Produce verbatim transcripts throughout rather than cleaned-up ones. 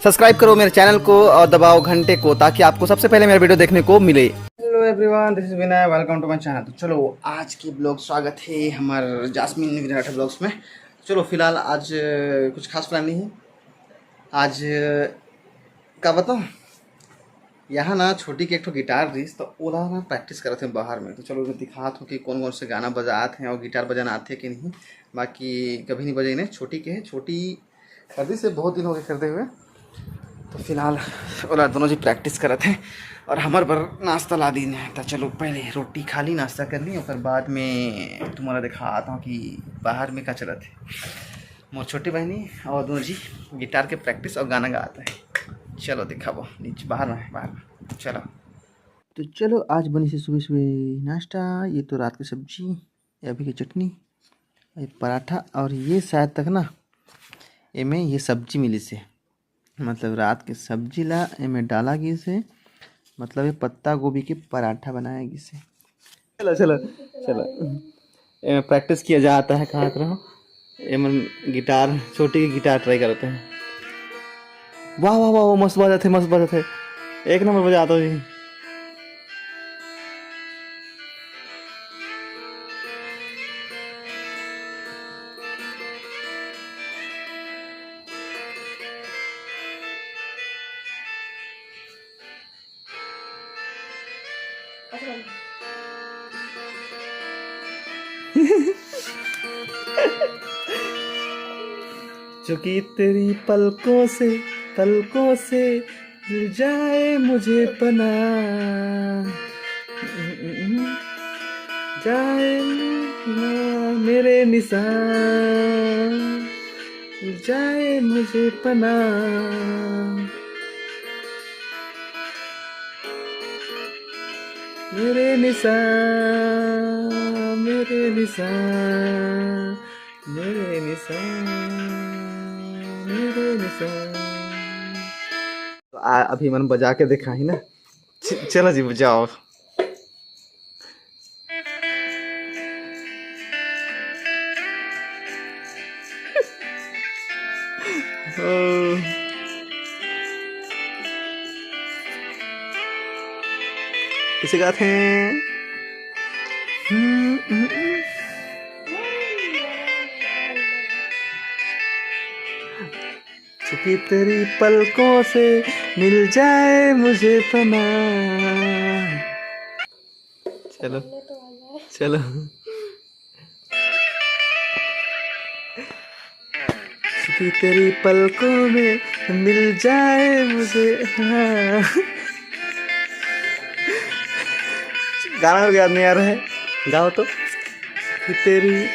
Subscribe करो मेरे channel को और दबाओ घंटे को, ताकि आपको सबसे पहले मेरा वीडियो देखने को मिले। Hello everyone, this is Vinay, welcome to my channel। तो चलो, आज के ब्लॉग, स्वागत है हमार जास्मिन विराट ब्लॉग्स में। चलो, फिलहाल आज अ, कुछ खास प्लान नहीं है। आज अ, का बताऊँ, यहाँ ना छोटी के एक ठो गिटार रहीस, तो ओला ना प्रैक्टिस करत हैं बाहर में। तो चलो, मैं दिखात हूँ कि कौन कौन से गाना बजात हैं और गिटार बजाना आते कि नहीं। बाकी कभी नहीं बजाई ने, छोटी के है, छोटी खरीदी से बहुत दिन हो गए खरीदे हुए। तो फिलहाल ओला दोनों जी प्रैक्टिस करत हैं और हमर बर नाश्ता ला दीन है। तो चलो, पहले रोटी खा ली, नाश्ता कर ली, और फिर बाद में तुम्हारा दिखाता हूँ कि बाहर में का चलत है। मोर छोटी बहनी और दोनों जी गिटार के प्रैक्टिस और गाना गाता है। चलो दिखाबो, नीचे बाहर में है, बाहर में। चलो, तो चलो, आज बनी से सुबह सुबह नाश्ता। ये तो रात की सब्जी, ये अभी की चटनी, ये पराठा, और ये शायद तक ना एमे ये सब्जी मिली से, मतलब रात के सब्जी ला एमे डाला गिस हे, मतलब ये पत्ता गोभी के पराठा बनाया गिस हे। चलो, चलो, चलो, एमे प्रैक्टिस किया जाता है, कहाँ रहो। एमन गिटार, छोटी की गिटार ट्राई करते हैं। वाह, वाह, वाह, वाह, मस्त बजाते, मस्त बजाते, एक नंबर बजाता हो जी। चुकी तेरी पलकों से, पलकों से मिल जाए मुझे पना, जाए ना मेरे निशान, मिल जाए मुझे पना, मेरे निशान, मेरे निशान, मेरे निशान, मेरे निशान। तो आ, अभी मन बजा के दिखाही ना। च-, चलो जी, बजाओ। ओ। किसे गाते हैं? हम्म, हम्म, हम्म। चुकी तेरी पलकों से मिल जाए मुझे पना। चलो, चलो। चुकी तेरी पलकों में मिल जाए मुझे, हाँ। गाना मेरे को याद नहीं आ रहा है, गाओ तो। चुकी तेरी,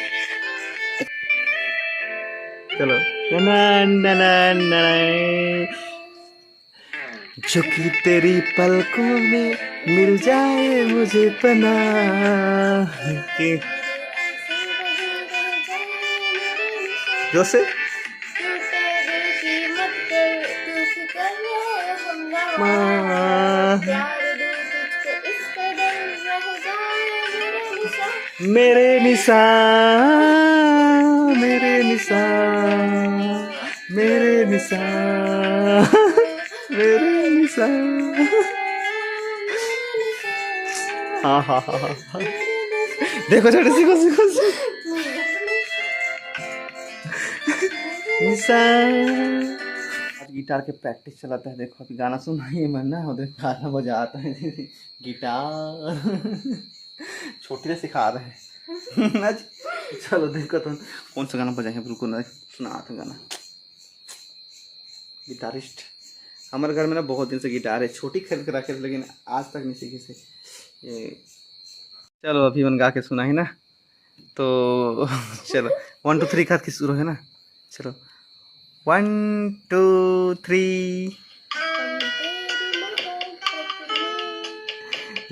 चलो। ना, ना, ना, ना, ना। चुकी तेरी पलकों में मिल जाए मुझे पना। जोर से। मेरे निशान, मेरे निशान, मेरे निशान, मेरे निशान। हाँ, हाँ, हाँ, हाँ। देखो छोटे, सीखो, सीखो, सीखो। निशान। आज गिटार के प्रैक्टिस चलता है। देखो, अभी गाना सुनाइए मैं ना, उधर गाना बजाता है। गिटार। छोटी से सिखा रहे हैं। आज चलो, देखो तो कौन सा गाना बजाए हैं, रुको ना, सुना था गाना। गिटारिस्ट, हमारे घर में ना बहुत दिन से गिटार है, छोटी खरीद के रखे थे, लेकिन आज तक नहीं सीखे से। ये चलो, अभी मन गा के सुनाही ना, तो चलो, वन टू थ्री करके शुरू है ना। चलो, वन टू थ्री।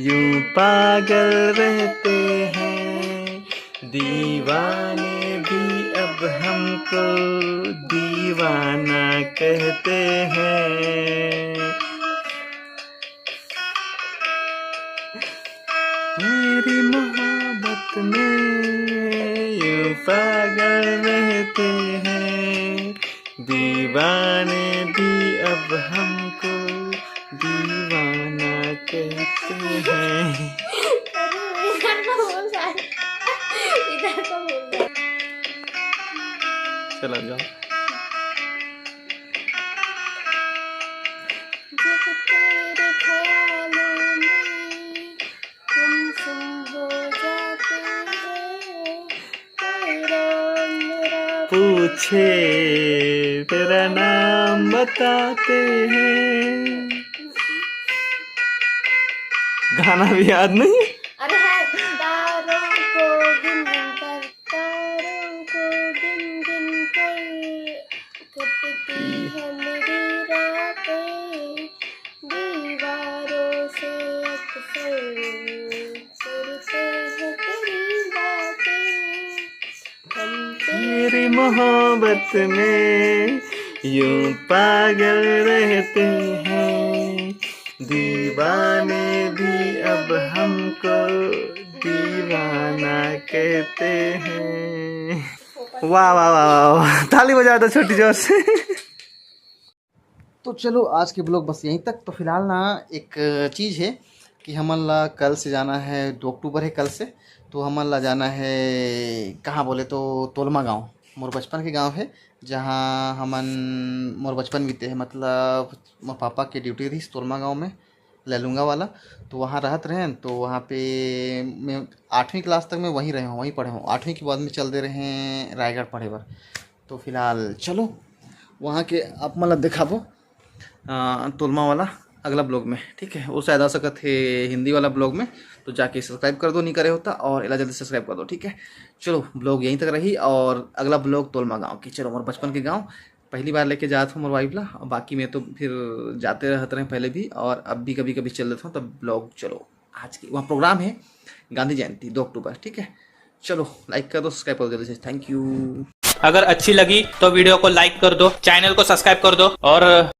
यूं पागल रहते हैं, दीवाने भी अब हमको दीवाना कहते हैं। मेरी मोहब्बत में यूं पागल रहते हैं, दीवाने भी अब छे तेरा नाम बताते हैं। गाना भी याद नहीं। अरे है, तारों को गिन गिन कर, तारों को गिन गिन कर कटती है मेरी रातें, दीवारों से अक्सर करते हैं तेरी बातें। हम तेरी मोहब्बत में यूं पागल रहते हैं, दीवाने भी अब हमको दीवाना कहते हैं। वाह वाह वाह वाह, ताली बजा दो छोटी जोर से। तो चलो, आज के ब्लॉग बस यहीं तक। तो फिलहाल ना, एक चीज़ है कि हमन ला कल से जाना है, दो अक्टूबर है कल से, तो हमन ला जाना है, कहाँ बोले तो, तोलमा गांव, मोर बचपन के गांव है, जहाँ हमन मोर बचपन बीते है। मतलब मोर पापा के ड्यूटी रही तोलमा गांव में, लैलूंगा वाला, तो वहाँ रहत रहें। तो वहाँ पे मैं आठवीं क्लास तक मैं वहीं रहे हूँ, वहीं पढ़े हूँ। आठवीं के बाद में चल दे रहे हैं रायगढ़ पढ़े बर। तो फिलहाल चलो, वहाँ के आप मन ला दिखाबो, अ, तोलमा वाला अगला ब्लॉग में, ठीक है। वो शायद आ सकत है हिंदी वाला ब्लॉग में, तो जाके सब्सक्राइब कर दो, नहीं करे होता, और एला जल्दी सब्सक्राइब कर दो, ठीक है। चलो, ब्लॉग यहीं तक रही और अगला ब्लॉग तोलमा गांव के। चलो, मोर बचपन के गांव, पहली बार लेके जात हूँ मोर वाइफ ला, और बाकी मैं तो फिर जाते रहत रहे पहले भी, और अब भी कभी कभी चल देता हूँ। तब ब्लॉग, चलो, आज की वहाँ प्रोग्राम है गांधी जयंती दो अक्टूबर, ठीक है। चलो, लाइक कर दो, सब्सक्राइब कर दो जल्दी से। Thank you. अगर अच्छी लगी तो वीडियो को लाइक कर दो, चैनल को सब्सक्राइब कर दो और